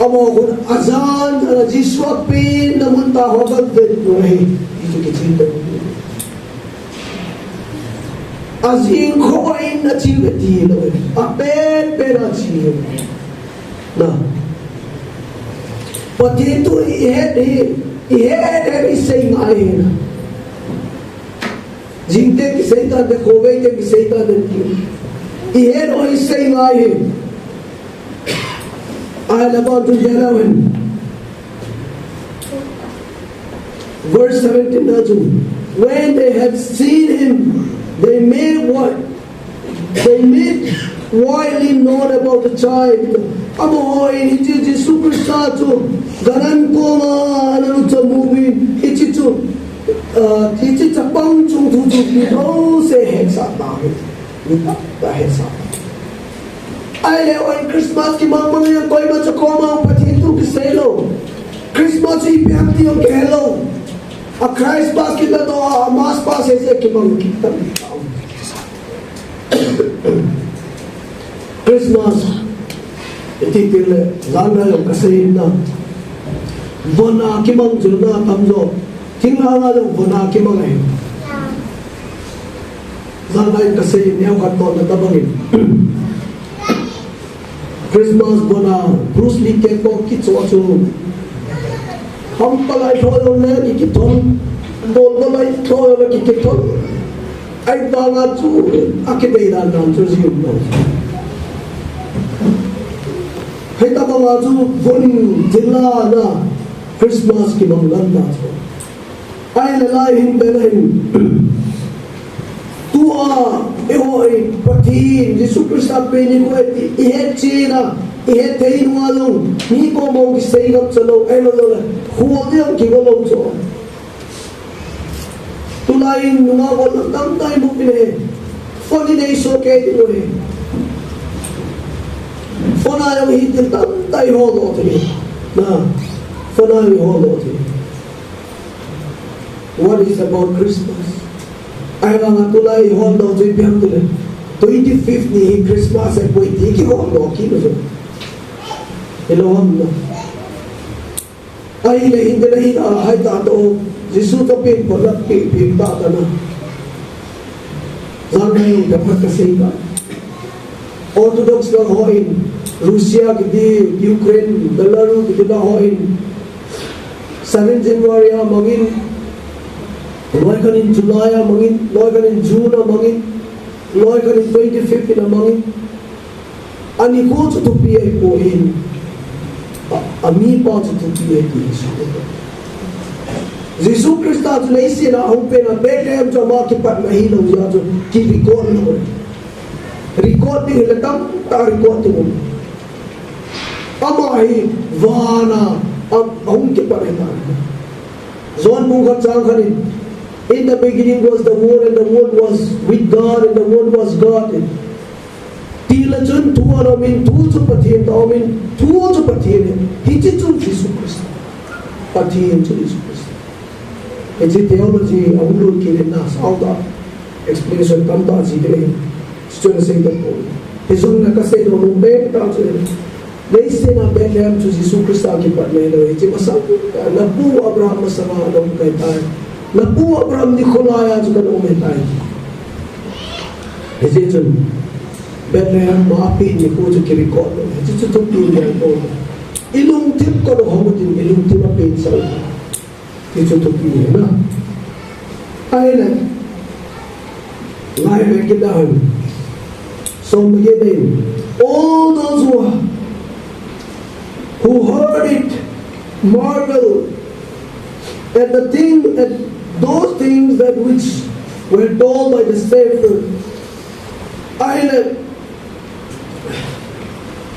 Amaho khun ajan, a Jesu apenna mun tah ho avet u ahi. Hichu kichen tah. Ajing kho in ache uve ti lou. Apen pen a ache uve. Na. Pathen thu ihet hi, ihet het isei ngai hi na. Jing teng kisei tante, khovei teng kisei tante ti. Ihet u isei ngai hi. Ahile abang chun ve leu hen. Verse seventeen a chun, when they had seen him, they made what? They made widely known about the child. Amaho in hiche Jesu Christa chu gan an konga ana lut chu amu uvin, hiche chu, ah, hiche chapang chungthu chu mi jouse hetsah tauve. Mi tamtah hetsah. Ahile, oi, Christmas kimang mang jong koima chu koma Pathen thu kisei lou. Christmas chu ipi ham ti jong kihe lou. A Christmas kilah doh a, a Mass pass se se kimang kit tam. Janlai jong kasei na. Von a kimang chu na tamjo. Thinglhang a jong von a kimang ahi. Janlai kasei neo khat toh na tabang in. Christmas von a Bruce Lee cake toh kichoh chu. Ham palai tho jong le kikithon. Bol palai tho jong le kikithon. Ahivanga chu akidei dan dan chu jiu lo. Hitabanga chu von thilna Christmas kimang dan dan chu. Ahile lai hin bel hin. Tua, eiho hi, Pathen, Jesu Christa pen eiho hi, ihet china, ihet thei nunga jong, mi koma kisei ngam chalou, ahilou le, hol ding kigolou chu. Tulai in nunga hol tamtah imu pin e. Phone in eiso kei ding u e. Phone a jong hi thil tamtah ihol doh thei. Na, phone a ihol doh thei. What is about Christmas? Ahivanga tulai ihol doh chu ipi ham tile. Twenty-fifth ni hi Christmas ahipoi ti kihol doh kit u chu. Hilou ham na. Ahile hinte le hin a, hai ta to, Jesu toh pen pon la pi, pi ta ta na. Janlai jong phat kasei ta. Orthodox lang hon, Russia kiti, Ukraine, Belarus kiti lang hon, seven January a mangin, loi khat in July a mangin, loi khat in June a mangin, loi khat in twenty-fifth in a mangin. Anikho chu thupi ahipoi. A, amipa chu thupi ahi ti Jesu. Jesu Christa chu leiset a ahung pen a Bethlehem chu ama kipatna hilou jeh a chu kirecord lou. Record ding hile tamtah record ding um. Ama hi van a, a, ahung kipat ahitai. John bung khat chang khat in, "In the beginning was the Word, and the Word was with God, and the Word was God." Tile chun thu ana um in, thu chu Pathen toh a um in, thu chu Pathen ahi. Hiche chu Jesu Christa. Pathen chu Jesu Christa. Hiche theology ahung lut kit in na sao ta. Explanation tamtah ji ding ahi. Chun sei ta poi. Hijong le kasei nom pen tah chu. Leiset a Bethlehem chu Jesu Christa kipatna hilou. Hiche masang, napu Abraham masanga ana um ahitai. Napu Abraham nikho laiya chu kana um ahitai. Hijeh chun Bethlehem a apen nikho chu kirecord lou. Hiche chu thupi ahi. Ilungthim kona hong utin, ilungthim a pen sah u. Ti chu thupi ahi na. Ahile. Lai ve kit a hon. Som get in. All those who, who heard it marvel at the thing, at those things that which were told by the shepherd. Ahile.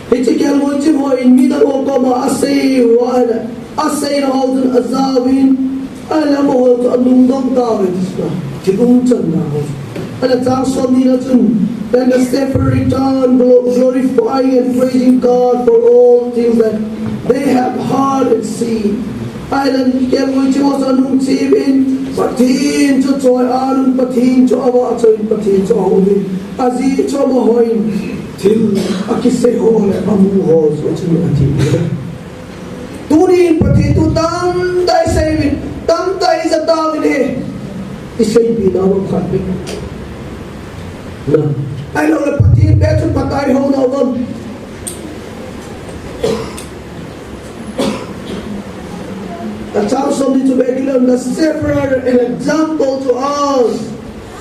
Hiche kelngoi ching hon midang ho koma asei uva ahile, aseina ho chun ajaovin, ahile amaho chu alungdong tauve ti chu na, thil umchanna ho. Ahile chang somni na chun, "Then the shepherd returned, glo-, glorifying and praising God for all things that they have heard and seen." Ahile kelngoi ching ho chu anung cheh uvin, Pathen chu choi-at un, Pathen chu avahchoiyin, Pathen chu ahouvin. Ajeh chu amahon thil akisei ho le amu ho jouse chun athi. Tunin Pathen thu tamtah isei uvin, tamtah ijah tauvin ahi. Iseipi nau khat beh. Na. Ahilou le Pathen beh chu phatah a ihou nau ham. A chang somni chu beh kit le, the shepherd, an example to us,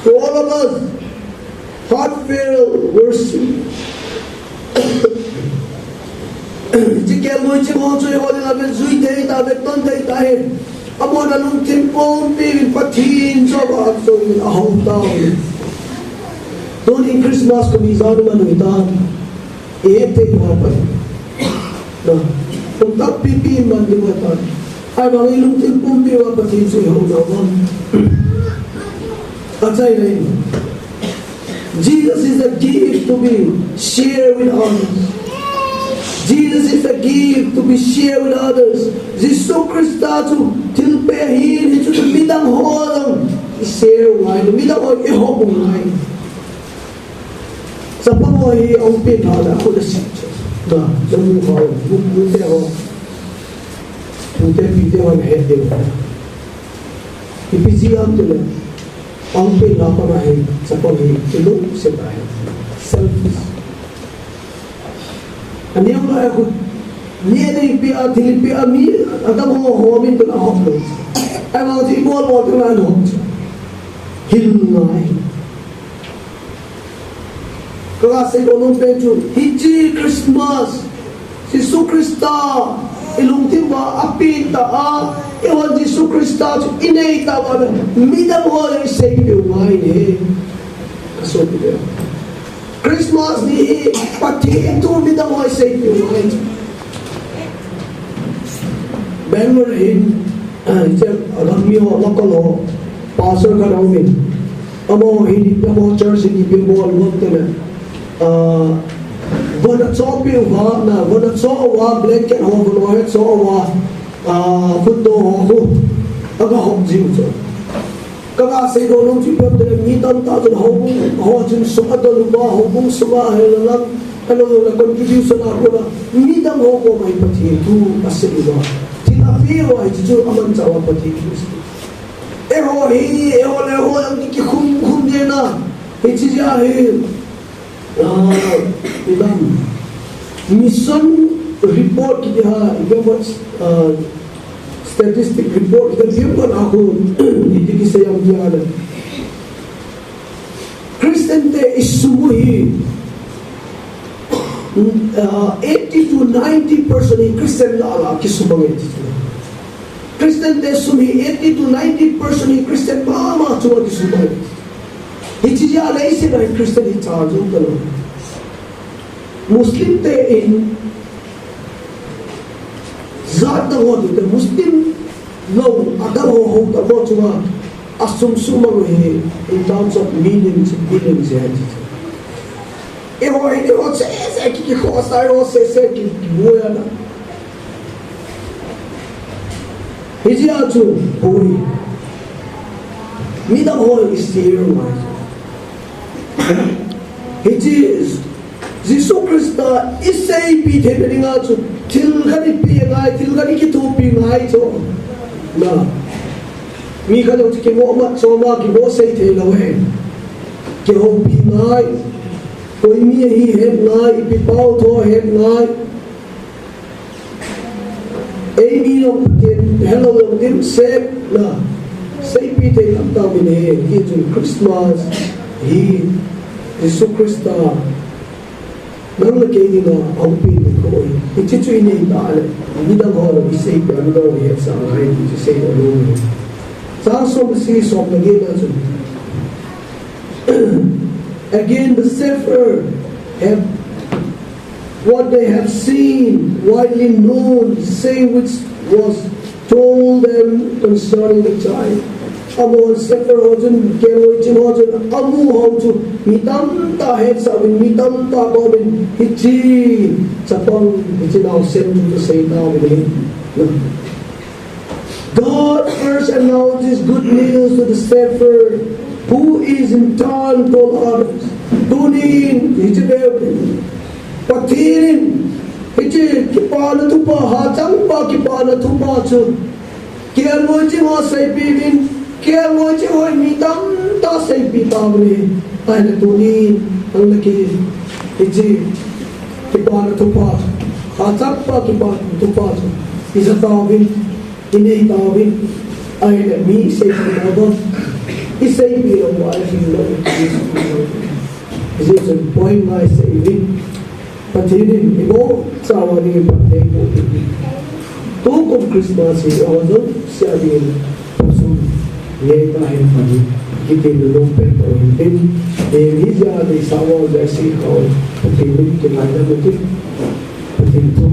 to all of us. Heartfelt worship. Hiche kelngoi ching ho chu eiho dinga vet jui thei tah, vet ton thei tah ahi. Amahon alungthim pumpi uvin Pathen chu avahchoiyin ahou tauve. Tunin Christmas kumi jan iman u hitam. Ihet thei uva Pathen. Na, kum tampi pi iman diu ahitan. Ahivangin ilungthim pumpi uva Pathen chu ihou nau ham. Achaina in. Jesus is a gift to be shared with others. Jesus is a gift to be shared with others. Jesu Christa chu thilpeh ahin, hichu midang ho jong ishare u ngai, midang ho ihou u ngai. Chapang ho hi ahung pen lhah le akhut asem chu. Ka, namu ho, mu, mute ho. Mute pite ho nahet diu. Ipi jeh ham tile, pangpen la pa ahi, chapang hi, ilungset ahi. Selfish. Aneo lai a khu, ni anei peh a, thil peh a, mi, adang ho, ho, min tuna hop lou. Ahivang chu ibol bol tuna hop. Hil ngai. Ka, kasei nom pen chu, hiche Christmas, Jesu Christa, ilungthim uva apen tah a, eihon Jesu Christa chu inei tah uva, midang ho jong iseipeh u ngai e. Ka sopite. Christmas ni hi Pathen thu midang ho iseipeh u ngai. Bangalore hin, ah, hiche, ah, gam mi ho, local ho, pastor khat aum in. Amaho hi, amaho church hi, ipi bol u ham tile. Ah, von achohpeh uva, na, von achoh uva, blanket ho, von ho achoh uva, ah, khutdoh ho khu, aga hop jiu chu. Ka, kasei nom chu ipi ham tile, mi tamtah chun houbung ho chun sum adon uva, houbung sum a ahilou le, ahilou le contribution a kona, midang ho koma hi Pathen thu asei uva. Thil apeh uva hiche chu amanchah uva Pathen thu asei. Eiho hi, eiho le eiho jong ki, kikhum khum jeng na. Hiche jeh a hi, ah, ipi ham, mission report kiti ham, ipi ham, ah, statistic report kiti ham, ipi ham a khu, iti kisei ham tia le. Christian te isum u hi, ah, eighty to ninety percent hi Christian lah a lah kisum ange ti chu. Christian te sum hi eighty to ninety percent hi Christian mama chunga kisum ange. Hiche jeh a leiset a hi Christian hi chal jong talou. Muslim te in jat dang ho, tute Muslim lou, adang ho, ho tah ho chunga asum sum mang u hi in terms of millions, billions ahi. Eiho hi, eiho sese ki, kikhohsah, eiho sese ki, kiboi ana. Hijeh a chu, boi. Midang ho isei u ngai. Hiche Jesu Christa iseipeh theina dinga chu thil khat ipeh ngai, thil khat ikithopi ngai chu. Na. Mi khat chu kimohmat chom a, kimohsei thei lou ahi. Kihoupi ngai. Koi mi ahi het ngai, ipi pao tho het ngai. Eimi jong Pathen helou jong dimset na, seipeh thei tamtah um in ahi. Hichun Christmas hi Jesu Christa nang le kei dinga ahung pen nikho ahi. Hiche chu inei tah le, midang ho jong iseipeh a, midang ho ihetsah ngai ti chu seidoh nom ahi. Chang som le sagi, som le get na chun, again, the shepherds have what they have seen, widely known, saying which was told them concerning the child. Amahon shepherd ho chun, kelngoi ching ho chun, amu ho chu, mi tamtah hetsah uvin, mi tamtah komin, hiche chapang, hiche naosen chu asei tauvin ahi. God first announces good news to the shepherd, who is in turn told others. Tunin, hiche bep, Pathen in, hiche kipana thupha, hachangpa kipana thupha chu, kelngoi ching ho seipeh uvin, kelngoi ching ho mi tamtah seipeh tauvin ahi. Ahile tunin, nang le kei, hiche kipana thupha, hachangpa kipana thupha chu, ija tauvin, inei tauvin, ahile mi seipeh lou uva, iseipeh lou uva, ahile hil lou uva. Hijeh chun point ngai sei uvin, Pathen in ibonchauva dingin phatthei boh uvin. Tukum Christmas hi eiho jouse a dingin phachom ngei tahen, Pathen kiti nunung pen tah u hintin, hijeh a deisah uva jouse ho, Pathen in kingaidam utin. Pathen thu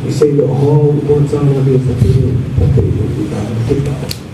iseidoh ho, ibonchauva dingin Pathen in phatthei boh uvin.